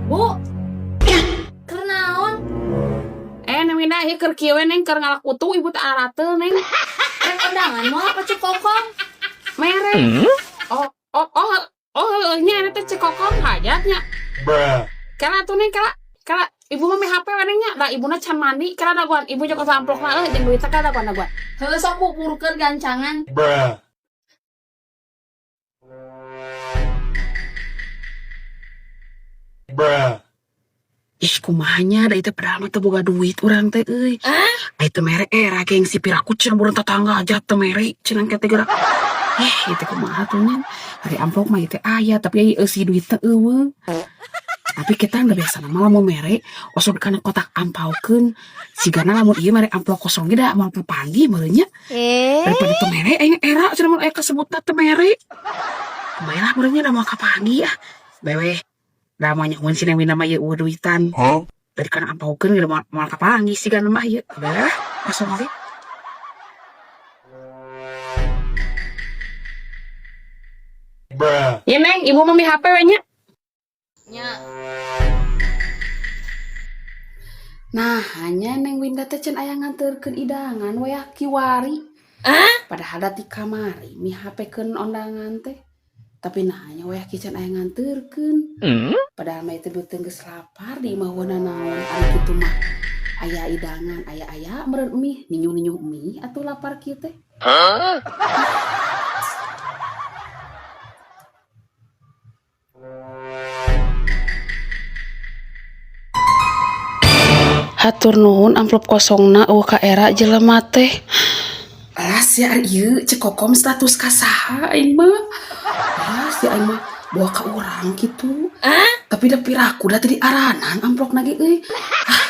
Bu. Keur naon? Neng Winda ieu keur kieu we, Neng, keur ngalak utu ibu teh arateul, Neng. Rek undangan moal ka Ceu Kokom? Mere. Oh, oh, oh, oh, heueuh nya eta teh Ceu Kokom hajatnya. Kela tuh, Neng, kela. Kela ibu mah HP we, Neng, nya. Da ibuna can mandi, kela dagoan ibu joko amplopna euy jeung duitna kela dagoan dagoan. Heueuh sok Bu, burukeun gancangan. Ih, kumaha nya da ieu teh padahal mah teu boga duit urang teh euy. Ai teu mere era gengsi piraku cenah buruan tetangga aja teu mere cenah ke teh geura. Ieu teh kumaha tuh nya? Ari amplop mah ieu teh aya tapi ieu eusi duit teh euweuh. Tapi kita nggak biasa mah lamun mere osok kana kotak ampaukeun. Sigana lamun ieu mere amplop kosong ge da moal kapanggih meureun nya. Daripada teu mere aing era cenah mun aya kasebutna teu mere. Kumaha lah meureun nya da moal kapanggih ah. Beweh. Da moal nyahoan si Neng Winda mah ieu euweuh duitan. Dari kana ampaukeun ge moal moal kapanggih sigana mah ieu. Beweh kosong ge. Ya Neng, ibu mah mi HP we nya. Nya. Nah, hanya Neng Winda teh can aya nganterkeun idangan wayah kiwari. Padahal da ti kamari mi HP-keun ondangan teh. Tapi nah hanya wayah ki can aya nganterkeun. Padahal mah itu beuteung geus lapar di imah wana naon ari kitu mah. Aya idangan, aya-aya meureun mie, ninyu-ninyu mie atuh lapar kieu teh. Hatur nuhun amplop kosongna euweuh ka era jelema teh. Alas ya ari ieu Ceu Kokom status ka saha aing mah. Alas ya aing mah bawa ka urang kitu. Tapi da piraku da teu diaranan amplopna ge euy. Ah,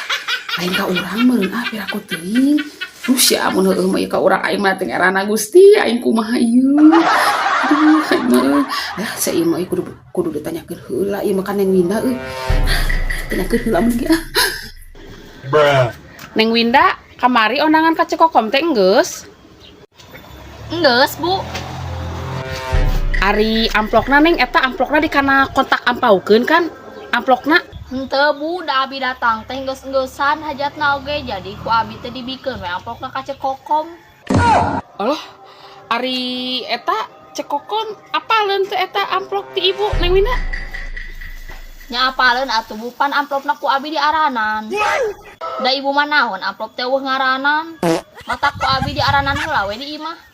lain ka urang meureun ah piraku teuing. Duh sia mun heueuh mah ieu ka urang aing mah teu ngarana Gusti aing kumaha ieu. Aduh aing mah euy. Ah sia ieu mah kudu kudu ditanyakeun heula ieu mah ka Neng Winda euy. Tanyakeun heula mun ge ah. Neng Winda, kamari ondangan ka Ceu Kokom teh enggeus? Enggeus, Bu. Ari amplopna Neng eta amplopna di kana kontak ampaukeun kan? Amplopna Henteu Bu, da abi datang teh enggeus-enggeussan hajatna oge jadi ku abi teh dibikeun we amplopna ka Ceu Kokom. Alah, ari eta Ceu Kokom apaleun teu eta amplop ti ibu Neng Winda? Nya apaleun atuh Bu, pan amplopna ku abi diaranan. Da ibu mah naon amplop teh euweuh ngaranan. Matak ku abi diaranan heula we di imah.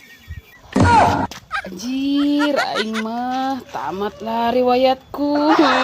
Anjir, aing mah tamatlah riwayatku.